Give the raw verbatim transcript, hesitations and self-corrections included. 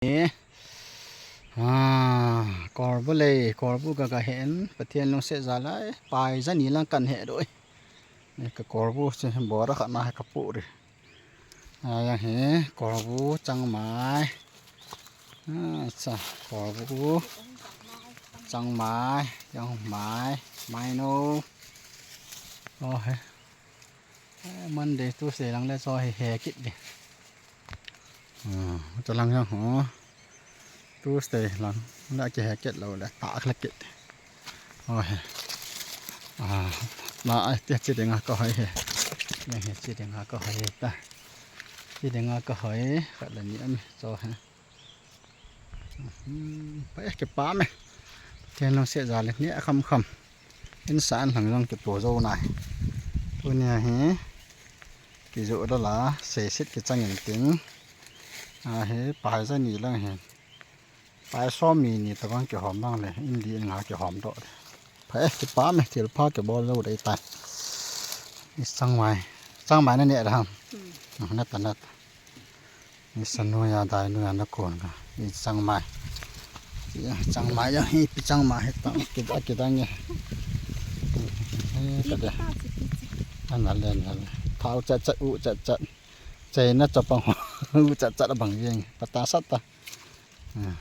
Ah, korbu lei, korbu ka ka hen, Pathen lungset jal a, pai jani lang kan he doi. Ka korbu se bora khat na he ka pu ri. A, yang hi, korbu changmai. A, cha, korbu changmai, yang mai, mai no. O he. Eh, Monday, Tuesday lang le cho hi he kit di. A, cha lang yang ho. Tuesday lang le ki he kit lo le ta khle kit. O he. A, na ai tia chi dinga ka hoi he. Ni he chi dinga ka hoi ta. Chi dinga ka hoi, khat le ni ami cho he. Hmm, pa e kipa me. Pathen lungset jal e ni a kham kham. Insa an lang jong kipo jo nai. Tunia hi. Kijo da la, seiset kichang in tin. A he, pai jani lang he. Pai som mi ni tabang kihom bang le, in di in nga kihom doh le. Pha e, kipa me, thil pha kibol lo dei tai. Ni changmai. Changmai na ne da ham. Hmm. Na ta na ta. Ni sa nu ya dai nu ya na kon ka. Ni changmai. Ya, changmai ya, hi pi changmai hi ta. Ki da, ki da nge. Hi ka de. Ana le, ana le. Thau chat chat, u chat chat. Chai na chapang ho. U chat chat bang yeng. Pata sat ta. Ah.